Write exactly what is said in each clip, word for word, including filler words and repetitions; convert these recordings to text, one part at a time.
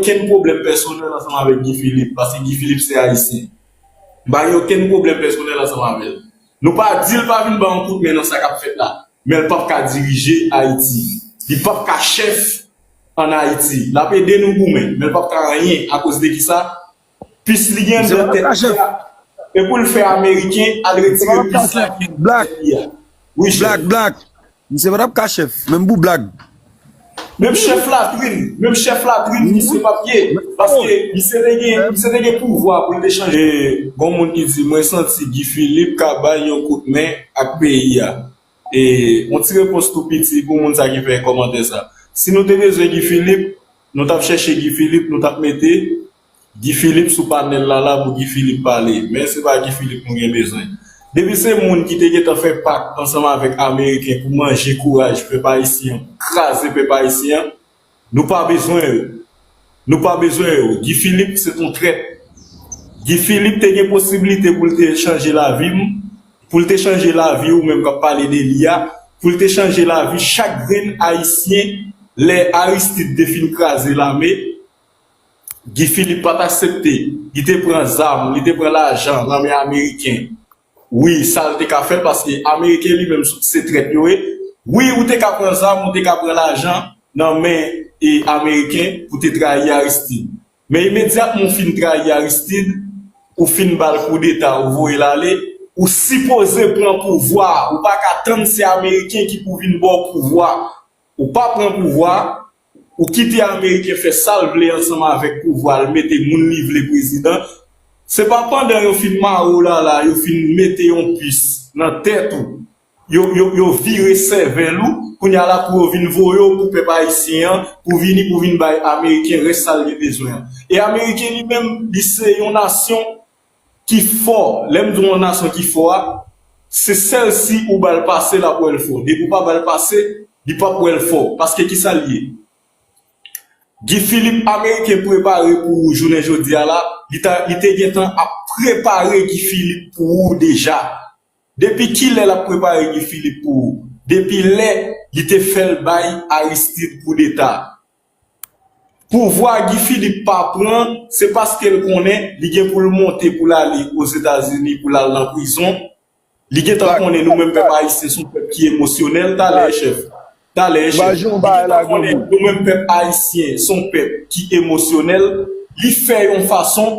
okenn pwoblèm pèsonèl ansanm avèk Guy Philippe, paske Guy Philippe se Ayisyen. M pa gen okenn pwoblèm pèsonèl ansanm avè l. Nou pa di l pa vin ba yon kout men nan sa k ap fèt la, men l p ap ka dirije Ayiti. Li p ap ka chèf ann Ayiti. L ap ede nou goumen, men l p ap ka anyen. Akoz de kisa? Pis li gen anndan tèt li a, e pou l fè Ameriken al retire pis la ki gen anndan tèt li a. Wi, chèf. Black, black. Misye pa t ap ka chèf, menm pou blag. Menm chèf latrin, menm chèf latrin, misye p ap ye. Paske misye te gen, misye te gen pouvwa pou l te chanje. E, gon moun ki di, mwen santi Guy Philippe ka bay yon kout men ak peyi a. E, yon ti repons tou piti pou moun sa ki fè kòmantè sa. Si nou te bezwen Guy Philippe, nou t ap chèche Guy Philippe, nou t ap mete Guy Philippe sou panèl la la pou Guy Philippe pale, men se pa Guy Philippe nou gen bezwen. Depi se moun ki te gentan fè pak ansanm avèk Ameriken pou manje kouraj pèp ayisyen an, kraze pèp ayisyen an, nou pa bezwen yo. Nou pa bezwen yo. Guy Philippe se t on trèt. Guy Philippe te gen posiblite pou l te chanje lavi m, pou l te chanje lavi ou menm k ap pale de li a, pou l te chanje lavi chak grenn Ayisyen lè Aristide te fin kraze lame. Guy Philippe pa t aksepte. Li te pran zam, li te pran lajan nan men Ameriken. Wi, sa l te ka fè l, paske Ameriken li menm se trèt yo ye. Wi, ou te ka pran zam, ou te ka pran lajan nan men e Ameriken pou te trayi Aristide. Men imedyatman w fin trayi Aristide, ou fin ba l koudeta, ou voye l ale, ou sipoze pran pouvwa a. Ou pa ka tann se Ameriken ki pou vin ba w pouvwa a. Ou pa pran pouvwa a, ou kite Ameriken fè sa l vle ansanm avèk pouvwa l, mete moun li vle prezidan. Se pa pandan yo fin mare w la la, yo fin mete yon pis nan tèt ou, yo, yo, yo vire sèvèl ou, kounye a la pou yo vin voye w pou pèp ayisyen an, pou vini, pou vin bay Ameriken rès sa l gen bezwen an. E Ameriken li menm, li se yon nasyon ki fò. Lè m di w yon nasyon ki fò a, se sèl si ou ba l pase l ap wè l fò. Depi w pa ba l pase, li p ap wè l fò. Paske kisa l ye? Guy Philippe Ameriken prepare pou ou jounen jodi a la, li ta, li te gentan ap prepare Guy Philippe pou ou deja. Depi kilè l ap prepare Guy Philippe pou ou? Depi lè li te fè l bay Aristide koudeta. Pouvwa Guy Philippe pa pran, se paske l konnen li gen pou l monte pou l ale Ozetazini, pou l al nan prizon. Li gentan konnen nou menm pèp ayisyen se yon pèp ki emosyonèl, talè chèf. Talè chèf. Li gentan konnen nou menm pèp ayisyen se yon pèp ki emosyonèl. Li fè yon fason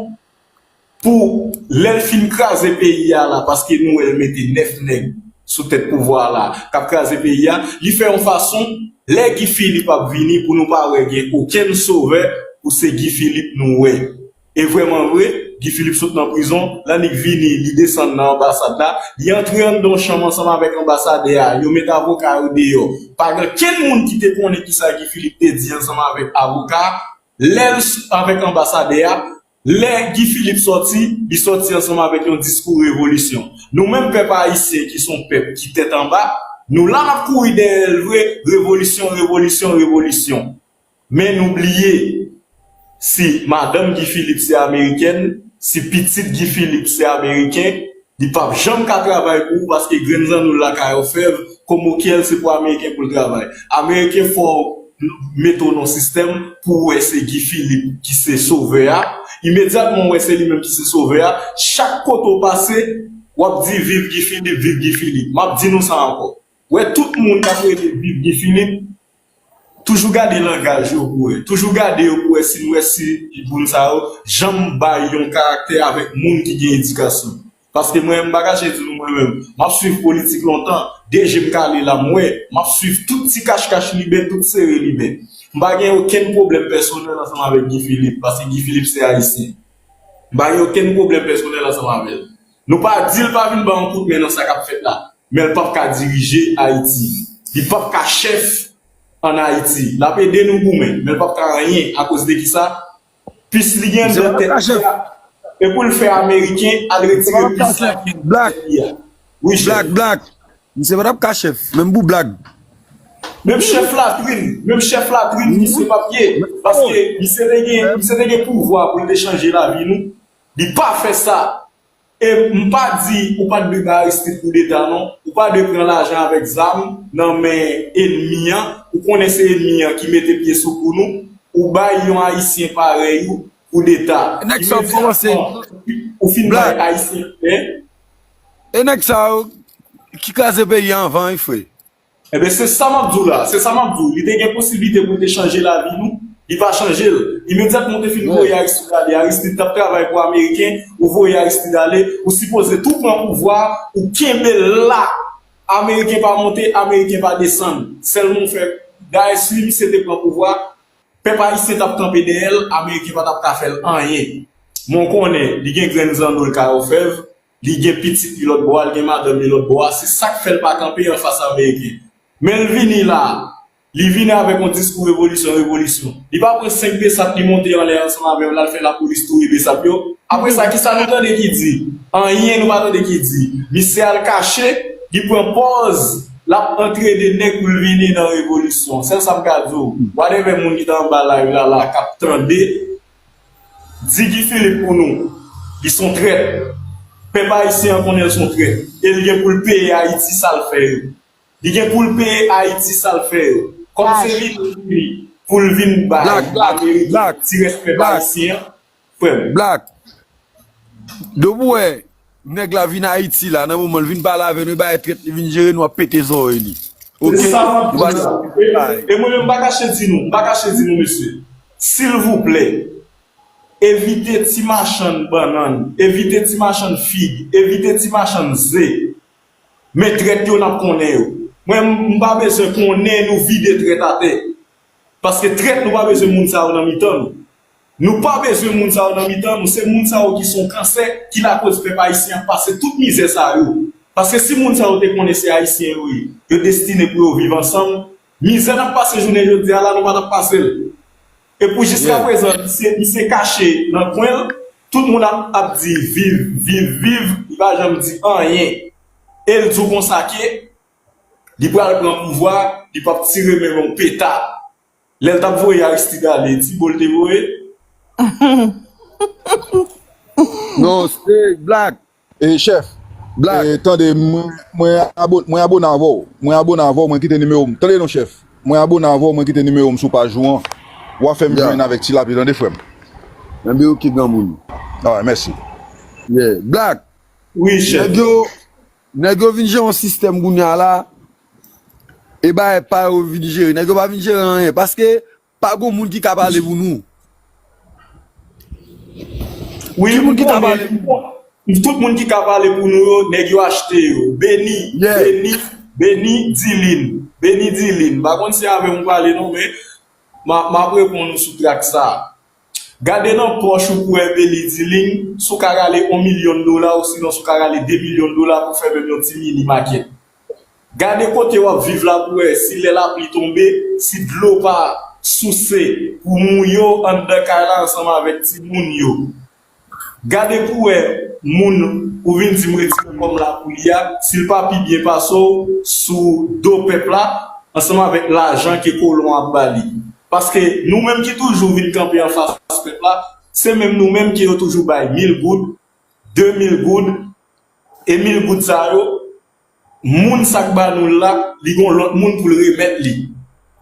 pou lè l fin kraze peyi a la, paske nou wè l mete nèf nèg sou tèt pouvwa a la, k ap kraze peyi a, li fè yon fason, lè Guy Philippe ap vini, pou nou pa wè gen okenn sovè, pou se Guy Philippe nou wè. E vrèman vre, Guy Philippe sot nan prizon, l annik vini, li desann nan anbasad la, li antre anndan yon chanm ansanm avèk anbasadè a, yo met avoka yo deyò. Pa gen kenn moun ki te konnen kisa Guy Philippe te di ansanm avèk avoka a, lè l s-, avèk anbasadè a, lè Guy Philippe sòti, li sòti ansanm avèk yon diskou revolisyon. Nou menm pèp ayisyen ki se yon pèp ki tèt anba, nou la n ap kouri dèyè l vre, revolisyon, revolisyon, revolisyon. Men nou bliye, si madanm Guy Philippe se amerikèn, si pitit Guy Philippe se ameriken, li p ap janm ka travay pou ou paske grenn zanno l lakay òfèv, komokyè l se pou ameriken pou l travay. Ameriken fè w mete w nan sistèm pou w wè se Guy Philippe ki se sovè a. Imedyatman w wè se li menm ki se sovè a, chak kote w pase, w ap di viv Guy Philippe, viv Guy Philippe. M ap di nou sa ankò. Wè tout moun k ap rele viv Guy Philippe, toujou gade langaj yo pou wè. Toujou gade yo pou wè si nou wè si moun sa yo janm bay yon karaktè avèk moun ki gen edikasyon. Paske mwen, m pa kache di nou mwen menm, m ap swiv politik lontan, de je m kale la m wè, m ap swiv tout ti kachkach Liben, tout sere Liben. M pa gen okenn pwoblèm pèsonèl ansanm avèk Guy Philippe, paske Guy Philippe se ayisyen. M pa gen okenn pwoblèm pèsonèl ansanm avè l. Nou pa di l pa vin ba yon kout men nan sa k ap fèt la, men l p ap ka dirije Ayiti. Li p ap ka chèf ann Ayiti. L ap ede nou goumen, men l p ap ka anyen. Akoz de kisa? Pis li gen anndan tèt li a, e pou l fè Ameriken al retire pis la ki anndan tèt li a. Wi, chèf. Black, black. Misye pa t ap ka chèf, menm pou blag. Menm chèf latrin, menm chèf latrin, misye p ap ye. Paske misye te gen, misye te gen pouvwa pou l te chanje lavi nou. Li pa fè sa. E m pa di ou pa t dwe bay Aristide koudeta non. Ou pa dwe pran lajan avèk zam nan men ènmi an. Ou konnen se ènmi an ki mete pye sou kou nou. ou bay yon Ayisyen parèy ou koudeta. Nèg sa ap kòmanse. Imedyatman, ou fin bay Ayisyen, hein? E nèg sa yo ki kraze peyi a anvan, wi, frè. Enben, se sa m ap di w la, se sa m ap di w. Li te gen posiblite pou l te chanje lavi nou, li pa chanje l. Imedyatman ou te fin voye Aristide ale, Aristide t ap travay pou Ameriken, ou voye Aristide ale, ou sipoze tou pran pouvwa, ou kenbe l la. Ameriken pa monte, Ameriken pa desann. Sèlman w fè, dayè, si misye te pran pouvwa, pèp ayisyen t ap kanpe dèyè l, Ameriken pa t ap ka fè l anyen. Men w konnen, li gen grenn zanno l kay òfèv, li gen pitit li lòt bò a, li gen madanm li lòt bò a, se sa k fè l pa kanpe anfas Ameriken. Men l vini la, li vini avèk yon diskou revolisyon, revolisyon. Li pa pran senk Besap li monte anlè ansanm avè yo, l al fè lapolis touye Besap yo. Apre sa, kisa nou tande ki di? Anyen nou pa tande ki di. Misye al kache, li pran pòz, l ap antrene nèg pou l vini nan revolisyon. Sèl sa m ka di w. Whatever moun ki t anba live la, la, k ap tande, di Guy Philippe pou nou. Li s on trèt. Pèp ayisyen an konnen l s on trèt. E l gen pou l peye Ayiti sa l fè yo. Li gen pou l peye Ayiti sa l fè yo. Kòm se li pou l vin bay Ameriken ti rèspè ayisyen an, frè m. Black, depi w wè nèg la vin Ayiti la, nan moman l vin pale avè nou, e bagay trèt li vin jere, nou ap pete zòrèy li. Oke? Se sa m ap di w la. E, e mwen menm, m pa kache di nou, m pa kache di nou, mesye. Silvouplè, evite ti machann bannann, evite ti machann fig, evite ti machann ze. Men trèt yo, n ap konnen yo. Mwen, m, m pa bezwen konnen nou vide trèt atè. Paske trèt, nou pa bezwen moun sa yo nan mitan nou. Nou pa bezwen moun sa yo nan mitan nou. Se moun sa yo ki s on kansè ki lakoz pèp ayisyen ap pase tout mizè sa yo. Paske si moun sa yo te konnen se Ayisyen yo ye, yo destine pou yo viv ansanm, mizè n ap pase jounen jodi a la, nou pa t ap pase l. E pou jiskaprezan, misye, misye kache nan kwen l, tout moun ap, ap di viv, viv, viv, li pa janm di anyen. E l di w konsa ke li pral pran pouvwa, li p ap tire menm yon peta. Lè l t ap voye Aristide ale, ti bo l te voye? Non, se Black. E chèf, Black. E, tande, mwen, mwen abon-, mwen abone avè w. Mwen abone avè w, mwen kite nimewo m. Tande non, chèf. Mwen abone avè w, mwen kite nimewo m sou paj ou an. W a fè m jwenn avèk Ti Lapli, tande, frè m. Enben, oke, granmoun. Alright, mèsi. Yeah. Black. Wi, chèf. Nèg yo, nèg yo vin jere yon sistèm kounye a la. E bagay pa yo vin jere. Nèg yo pa vin jere anyen. Paske pa gon moun ki ka pale pou nou. Wi, ki moun ki ka pale pou nou? Tout moun ki ka pale pou nou yo, nèg yo achte yo. Beni, Beni, Beni Dilin. Beni Dilin. M pa konn si avè m ou pale non, men m a, m ap reponn ou sou trak sa a. Gade nan pòch ou pou wè Beni Dilin, si w ka rale yon milyon dola, osinon si w ka rale de milyon dola pou fè menm yon ti mini makèt. Gade kote w ap viv la pou wè si lè lapli tonbe, si dlo pa souse pou mouye w anndan kay la ansanm avèk timoun yo. Gade pou wè moun ou vin di m retire kòm la pou li a, si l pa pi byen pase w sou do pèp la, ansanm avèk lajan ke kolon ap ba li. Paske nou menm ki toujou vin kanpe anfas pèp la, se menm nou menm ke yo toujou bay mil goud, de mil goud, e mil goud sa yo, moun sa k ba nou l la, li gon lòt moun pou l remèt li.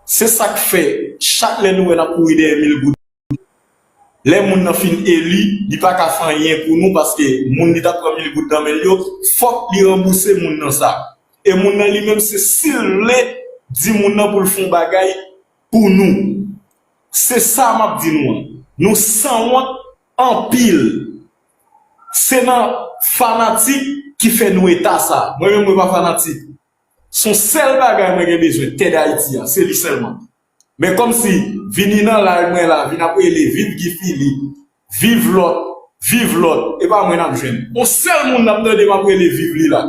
Se sa k fè, chak lè nou wè n ap kouri dèyè mil goud, lè moun nan fin eli, li pa ka fè anyen pou nou, paske moun li t ap pran mil goud nan men l yo, fòk li ranbouse moun nan sa. E moun nan li menm, se si l vle di moun nan pou l fè yon bagay pou nou. Se sa m ap di nou an. Nou sanwont anpil. Se nan fanatik ki fè nou eta sa. Mwen menm, mwen pa fanatik. Se yon sèl bagay mwen gen bezwen, tè Dayiti a. Se li sèlman. Men kòmsi, vini nan live mwen la, vin ap rele, viv Guy Philippe, viv lòt, viv lòt, e pa mwen n ap jwenn. Yon sèl moun n ap tande m ap rele viv li la.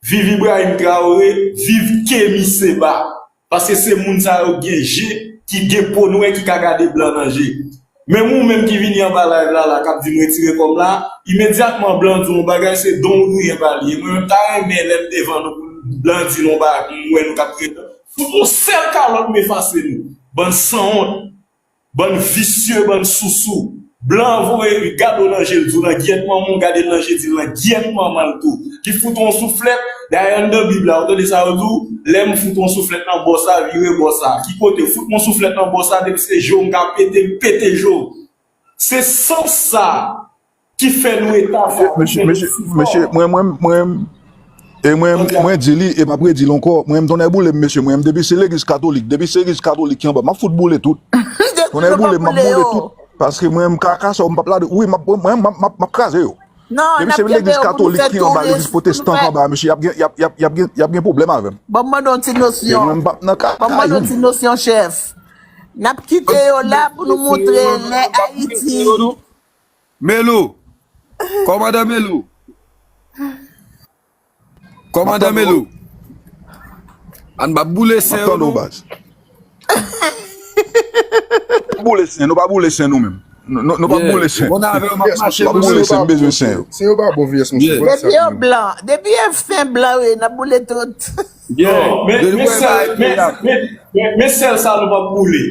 Viv Ibrahim Traoré, viv Kemi Seba. Paske se moun sa yo gen je, ki gen po nwè, ki ka gade blan nan je. Menm ou menm ki vini anba live la, la, k ap di m retire kòm la, imedyatman blan di w yon bagay, se don ou genyen ba li. E mwen menm ta renmen lè m devan nou pou blan di nou yon bagay, pou m wè nou k ap trete. Fout yon sèl kalòt m efase nou. Bann sanwont, bann visye, bann sousou. Blan voye gade w nan je l, di w nan gyèt manman w, gade l nan je, di l nan gyèt manman l tou. Li fout w yon souflèt, dayè anndan Bib la, ou tande sa yo di w, lè m fout w yon souflèt nan bò sa, vire bò sa. Ki kote? Fout m yon souflèt nan bò sa, depi se je w m ka pete, m pete je w. Se sans sa ki fè nou eta sa. Mesye, mesye, mesye, mwen, mwen, mwen, e mwen, mwen di li, e m ap redi l ankò. Mwen, m tonnè boule m, mesye, mwen, depi se legliz katolik, depi se legliz katolik ki anba, m ap fout boule tout. Tonnè boule m, m ap boule tout. Paske mwen, m ka kase yo, m p ap lade. Wi, m ap, mwen, m ap, m ap, m ap kraze yo. Non, depi se legliz katolik ki anba, legliz pwotestan ki anba, mesye, y ap gen, y ap, y ap, y ap gen, y ap gen pwoblèm avè m. Ban m mande yon ti nosyon. E mwen, m p ap nan kay. Ban m mande yon ti nosyon, chèf. N ap kite yo la pou nou montre lè Ayiti. Melou. Kòmandan Melou. Kòmandan Melou. Ann pa boule sen yo, non. Boule sen, nou pa boule sen nou menm. Nou, nou, nou pa boule sen. Mwen avè w, m ap mache. Pa boule sen, m bezwen sen yo. Sen yo pa bon, V S, monchè. Depi yo blan, depi yo sen blan, wi, n ap boule tout. Non, men, men sèl, men, men, men, men sèl sa nou p ap boule.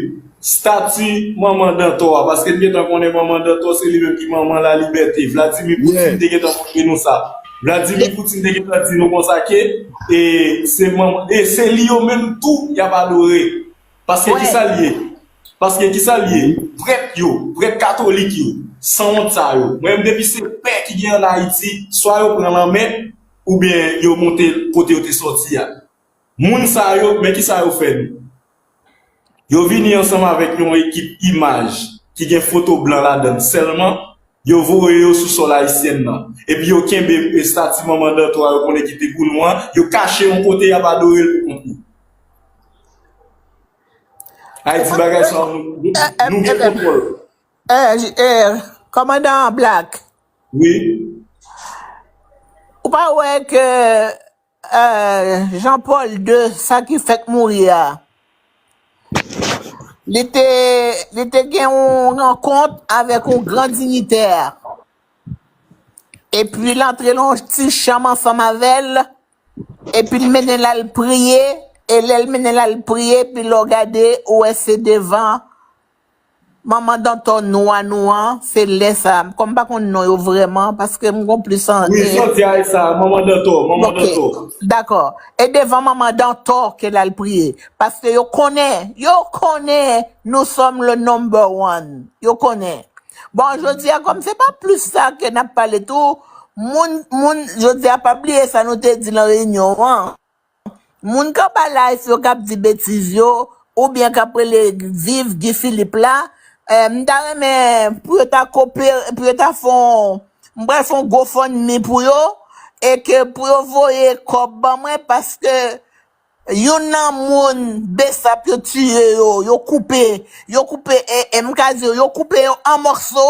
Stati manman Dantò a, paske n gentan konnen manman Dantò se li menm ki manman lalibète. Vladimir Poutine te gentan montre nou sa. Vladimir Poutine te gentan di nou konsa ke, e, se manman, e se li yo menm tou y ap adore. Paske kisa l ye? Paske kisa l ye? Prèt yo, prèt katolik yo, sanwont sa yo. Mwen menm depi se pè ki gen ann Ayiti, swa yo pran lanmè, oubyen yo monte kote yo te sòti a. Moun sa yo, men kisa yo fè nou? Yo vini ansanm avèk yon ekip imaj ki gen foto blan ladan l sèlman, yo voye yo sou sòl ayisyèn nan. Epi yo kenbe estati manman Dantò a yo konnen ki te pou nou an, yo kache yon kote y ap adore l pou kont yo. Ayiti bagay sa nou, nou, nou gen kontwòl. Kòmandan Black. Wi. Ou pa wè ke Jean Paul de, sa ki fèk mouri a, li te, li te gen yon rankont avèk yon gran dinyitè. Epi l antre nan yon ti chanm ansanm avè l, epi l mennen l al priye, e lè l mennen l al priye, epi lè w gade, ou wè se devan manman Dantò nwa nou an, se lè sa, kòm m pa konn non yo vrèman, paske m gon plis an. Wi, sòti a sa, manman Dantò, manman Dantò. Dakò. E devan manman Dantò ke l al priye. Paske yo konnen, yo konnen nous sommes le number one. Yo konnen. Bon, jodi a, kòm se pa plis sa ke n ap pale tou, moun, moun, jodi a, pa bliye sa nou te di nan reyinyon an. Moun k anba live yo k ap di betiz yo, oubyen k ap rele viv Guy Philippe la, eh, m ta renmen pou yo ta kope, pou yo ta fè yon, m pral fè yon GoFundMe pou yo, e ke pou yo voye kòb ban mwen, paske youn nan moun Besap yo tiye yo, yo koupe, yo koupe, e, e m ka di yo, yo koupe yo an mòso,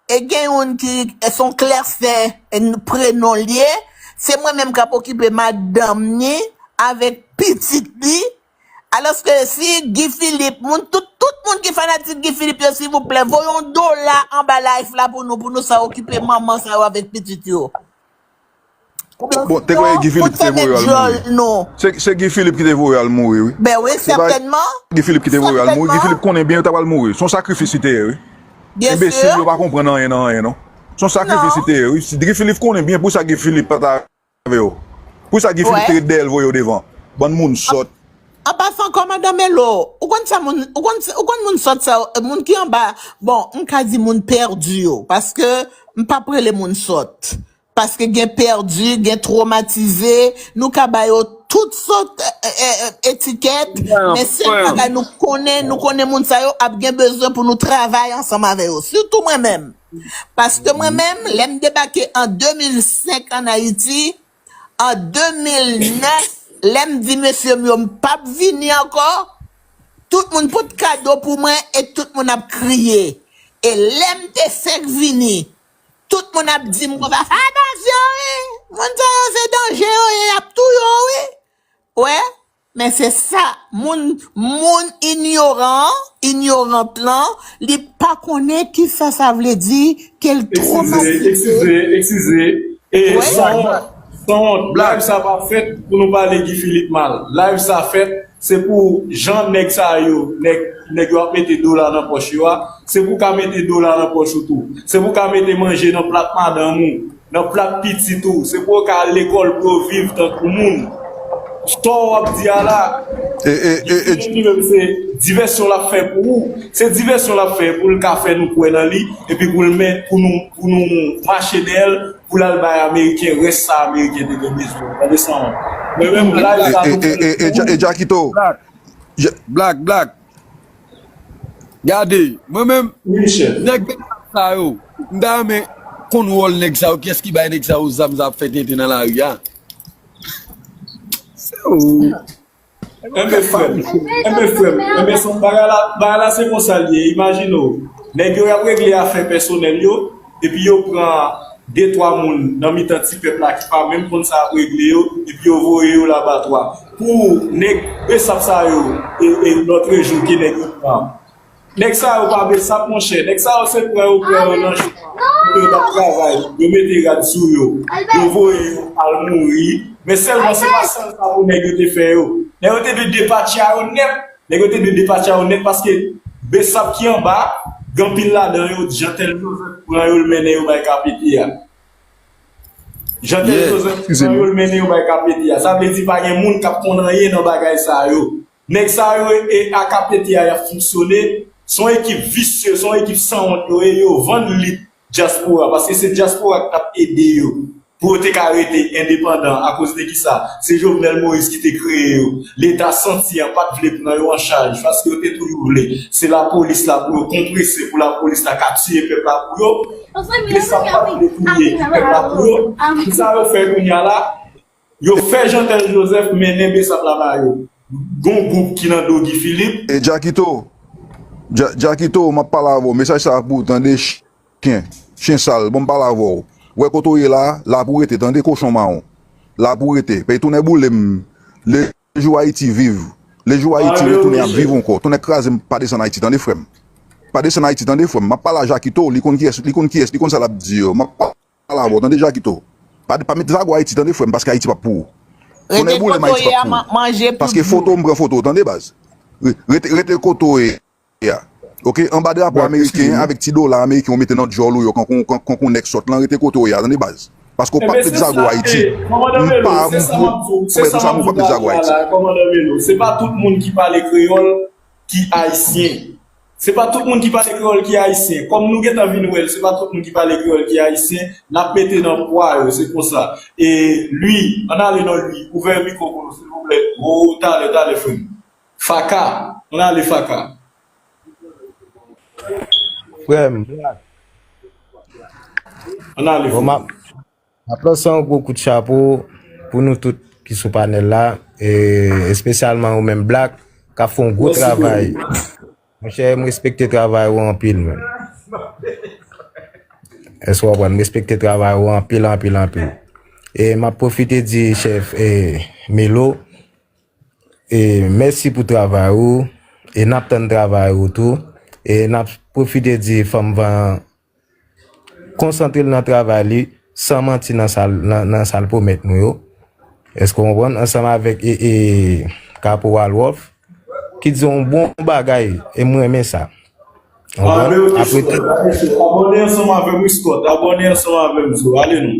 e gen youn ki, e se yon Klèsen, e n-, prenon l ye, se mwen menm k ap okipe madanm ni avèk pitit li. Alòske si Guy Philippe, moun, tout, tout moun ki fanatik Guy Philippe yo, silvouplè, voye yon dola anba live la pou nou, pou nou sa okipe manman sa yo avèk pitit yo. Bon, te kwè Guy Philippe ki te voye yo al mouri. Se, se Guy Philippe ki te voye yo al mouri, wi. Ben wi, sètènman. Guy Philippe ki te voye yo al mouri. Guy Philippe konnen byen yo ta pral mouri. Se yon sakrifis li te ye, wi. Enbesil yo pa konprann anyen nan anyen, non. Se yon sakrifis li te ye, wi. Si Guy Philippe konnen byen pou sa Guy Philippe pa ta avè yo. Pou sa Guy Philippe te ret dèyè l voye yo devan. Bann moun sòt. An pasan, kòmandan Melo, ou konn sa moun, ou konn, ou konn moun sòt sa yo, moun ki anba, bon, m ka di moun pèdi yo, paske m p ap rele moun sòt. Paske gen pèdi, gen twomatize, nou ka ba yo tout sòt, e, e, e, etikèt, men sèl bagay nou konnen, nou konnen moun sa yo ap gen bezwen pou nou travay ansanm avè yo. Sitou mwen menm. Paske mwen menm, lè m debake an de mil senk ann Ayiti, an de mil nèf, lè m di mesye m yo m p ap vini ankò, tout moun pot kado pou mwen e tout moun ap kriye. E lè m te fenk vini, tout moun ap di m konsa, "Fè atansyon, wi! Moun sa yo se danje yo ye, y ap touye w, wi!" Wè? Men se sa, moun, moun inyoran, inyorant lan, li pa konnen kisa sa vle di, ke l twomatize. Eskize, eskize, eskize. E sanwont, sanwont, live sa pa fèt pou nou pale Guy Philippe mal. Live sa fèt, se pou jan nèg sa yo, nèg nèg yo ap mete dola nan pòch yo a, se pou w ka mete dola nan pòch ou tou. Se pou w ka mete manje nan plat madanm ou, nan plat pitit ou. Se pou yo ka al lekòl pou yo viv tankou moun. Sa w ap di a la, E, e, e, e, li menm se divèsyon l ap fè pou ou. Se divèsyon l ap fè pou l ka fè nou kwè nan li, epi pou l men, pou nou, pou nou mache dèyè l, pou l al bay Ameriken rès sa Ameriken te gen bezwen. Tande sa, mwen menm, live sa nou fè. E, e, e, e, Ja- e Jackito. Black, Ja- Black, Black. Gade, mwen menm, Wi, chèf. Nèg Besap sa yo, m ta renmen konn wòl nèg sa yo, kiyès ki bay nèg sa yo zam sa ap fè tenten nan lari a. Se ou. Enben, frè m, enben, frè m, enben, son bagay la, bagay la se konsa l ye, imajine w. Nèg yo y ap regle afè pèsonèl yo, epi yo pran de twa moun nan mitan ti pèp la ki pa menm konn sa ap regle yo, epi yo voye yo labatwa. Pou nèg Besap sa yo, e, e, lòtrejou ki nèg yo pran. Nèg sa yo pa Besap, monchè. Nèg sa yo se pran yo, pran yo nan chwa. Yo t ap travay, yo mete rad sou yo, yo voye yo al mouri. Men sèlman se pa sèl sa pou nèg yo te fè yo. Nèg yo te dwe depatcha yo nèt. Nèg yo te dwe depatcha yo nèt paske Besap ki anba, gen anpil ladan yo, Jeantel Joseph pran yo, l mennen yo bay K P T a. Jeantel Joseph pran yo, l mennen yo bay K P T a. Sa vle di pa gen moun k ap konn anyen nan bagay sa yo. Nèg sa yo e, e a K P T a y ap fonksyone. Se yon ekip visye, se yon ekip sanwont yo ye, yo vann lit dyaspora, paske se dyaspora ki t ap ede yo pou yo te ka rete endepandan. Akoz de kisa? Se Jovenel Moïse ki te kreye yo. Leta santi an pa t vle pran yo an chaj, paske yo te toujou vle se lapolis la pou yo konprese, pou lapolis la ka tiye pèp la pou yo. Besap pa t vle touye pèp la pou yo. Kisa yo fè kounye a la? Yo fè Jeantel Joseph mennen Besap la ba yo. Gon gwoup ki nan do Guy Philippe. E Jackito, Ja- Jackito, m ap pale avè w. Mesaj sa a pou w tande, ch- chen, chen sal. Bon, m pale avè w. Wè kote w ye la, la pou w rete, tande, kochon mawon. La pou w rete. Pèyi tounen boule m. Lejou Ayiti viv. Lejou Ayiti retounen ap viv ankò. Tounen kraze m, pa desann Ayiti, tande, frè m. Pa desann Ayiti, tande, frè m. M ap pale a Jackito, li konn kiyès, li konn kiyès, li konn sa l ap di yo. M ap pale avè w, tande, Jackito. Pa, pa met zago Ayiti, tande, frè m, paske Ayiti p ap pou ou. Tounen boule m, Ayiti p ap pou ou. Paske foto, m pran foto, tande, baz. Re- Rete, rete kote w ye a. Oke, anba drapo ameriken, avèk ti dola ameriken ou mete nan djòl ou yo, kankou, kankou nèg sòt lan, rete kote w ye a, tande, baz. Paske w p ap met zago Ayiti. M pa, m pwomèt ou sa, m w ap met zago Ayiti. Kòmandan Melo, se pa tout moun ki pale kreyòl ki ayisyen. Se pa tout moun ki pale kreyòl ki ayisyen. Kòm nou gentan vin wè l, se pa tout moun ki pale kreyòl ki ayisyen, n ap mete nan pwa yo, se konsa. E Lwi, ann ale non Lwi, ouvè mikwo pou nou, silvouplè. O, talè, talè, frè m. Faka, ann ale Faka. Frè m, Ann ale, bon, frè m. m ap, m ap lanse yon gwo kout chapo pou nou tout ki sou panèl la, e espesyalman ou menm Black, k ap fè yon gwo travay. Monchè, m respekte travay ou anpil, men. Èske w konprann? M respekte travay ou anpil, anpil, anpil. E m ap pwofite di chèf, e, Melo, e, mèsi pou travay ou, e n ap tann travay ou tou, e n ap pwofite di Fanm Van an konsantre l nan travay li, san manti nan sa l, nan, nan sa l pwomèt nou yo. Èske w konprann? Ansanm avèk, e, e, Kaporal Wolf, ki di yon bon bagay, e m renmen sa. Ou konprann? Apre tou, Abòne ansanm avè m, wi, Scott. Abòne ansanm avè m, zo. Ale non.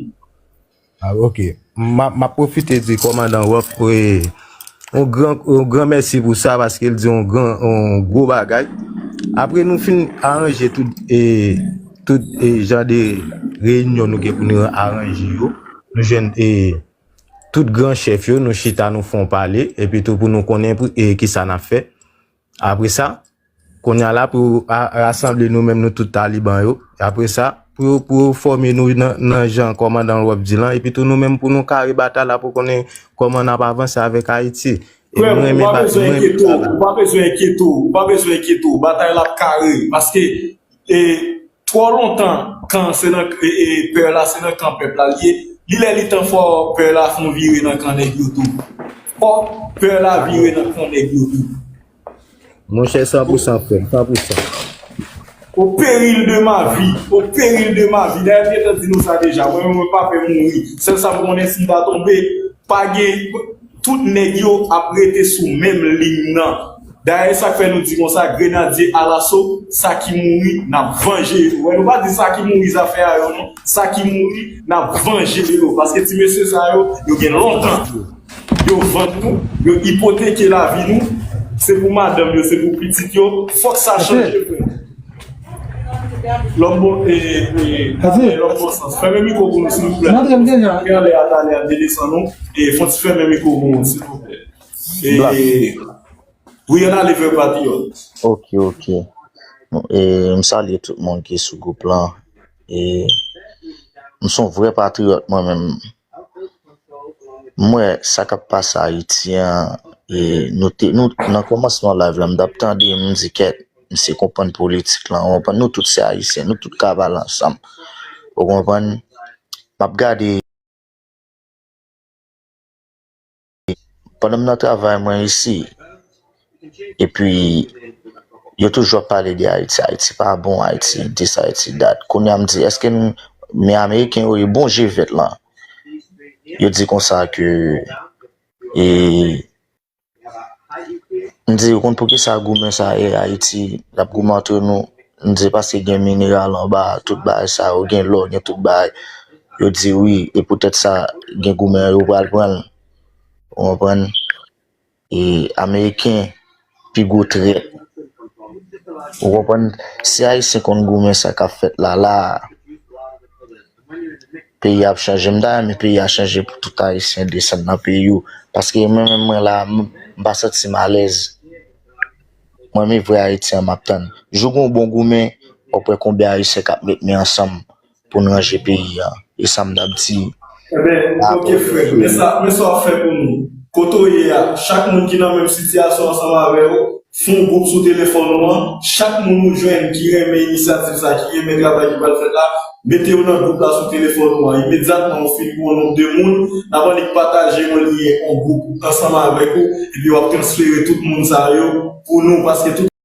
Ah, ok. M ap, m ap pwofite di kòmandan Wolf, e, yon gran, yon gran mèsi pou sa, paske l di yon gran, yon gwo bagay. Apre nou fin aranje tout, e, tout, e, jan de reyinyon nou gen pou nou aranje yo, nou jwenn, e, tout gran chèf yo, nou chita, nou fè yon pale, epi tou pou nou konnen pou, e, kisa n ap fè. Apre sa, kounye a la, pou a- rasanble nou menm, nou tout taliban yo. Apre sa, pou yo, pou yo fòme nou nan, nan jan kòmandan Wolf di lan, epi tou nou menm pou nou kare batay la pou konnen kòman n ap avanse avèk Ayiti. E Frè m, mwen ou menm pa ba- bezwen mwen enkyete w, ou pa bezwen enkyete w, ou pa bezwen enkyete w. Batay la ap kare, paske, e, twò lontan, kan se nan, e, e, pè la, se nan kan pèp la l ye. Li lè li tan fò pè la fè yon vire nan kan nèg yo tou. Fò pè la vire nan kan nèg yo tou. Monchè, san pou san, frè m, san pou san. Au péril de ma vie, au péril de ma vie. Dayè, m gentan di nou sa deja. Mwen menm, mwen pa pè mouri. Sèl sa m konnen, si m ta tonbe, pa gen, tout nèg yo ap rete sou menm liy nan. Dayè, sa k fè nou di konsa, grenadye alaso, sa ki mouri, n ap vanje yo. Wè, nou pa di sa ki mouri, zafè a yo, non. Sa ki mouri, n ap vanje yo. Paske ti mesye sa yo, yo gen lontan. Yo vann nou, yo ipoteke lavi nou. Se pou madanm yo, se pou pitit yo. Fòk sa chanje, frè. Lòm bon, e, e, lòm bon sans. Fèmen mikwo pou nou, silvouplè. Montre m deja. Gen lè a talè a desann nou. E, fon ti fèmen mikwo pou nou, silvouplè. E, Wi, ann ale vè patriyòt. Ok, ok. E, m salye tout moun ki sou gwoup lan. E, m se yon vrè patriyòt mwen menm. M wè sa k ap pase Ayiti an, e, nou te, nou, nan kòmansman live la, m t ap tande, m di kèt, m se konprann politik lan, w konprann, nou tout se Ayisyen, nou tout ka pale ansanm. Ou konprann? M ap gade pandan m nan travay mwen isi, epi yo toujou ap pale de Ayiti, Ayiti pa bon, Ayiti this, Ayiti that. Kounye a m di, èske nou, men Ameriken yo, yo bon je vèt lan? Yo di konsa ke, e, m di, ou konn poukisa goumen sa ye Ayiti, l ap goumen antre nou? M di, paske gen mineral anba, tout bagay sa yo, gen lò, gen tout bagay. Yo di wi, e poutèt sa, gen goumen an, yo pral pran l. Ou konprann? E Ameriken pi gwo trèt. Ou konprann? Si Ayisyen konn goumen sa k ap fèt la, la a, peyi a ap chanje. M ta renmen peyi a chanje pou tout Ayisyen desann nan peyi yo. Paske mwen menm mwen la, m, m pa santi m alèz. Mwen, men vrè Ayiti an m ap tann. Jou gen yon bon goumen, w ap wè konbyen Ayisyen k ap met men ansanm pou n ranje peyi a. E sa m t ap di. Enben, ok, frè. Men sa, men sa w ap fè pou nou. Kote w ye a, chak moun ki nan menm sitiyasyon ansanm avè w, fè yon gwoup sou telefòn ou an. Chak moun ou jwenn ki renmen inisyativ sa, ki renmen travay ki pral fèt la, mete yo nan gwoup la sou telefòn ou an. Imedyatman ou fin gen yon nonb de moun, n ap annik pataje yon lyen, yon gwoup ansanm avèk ou, epi w ap transfere tout moun sa yo pou nou, paske tout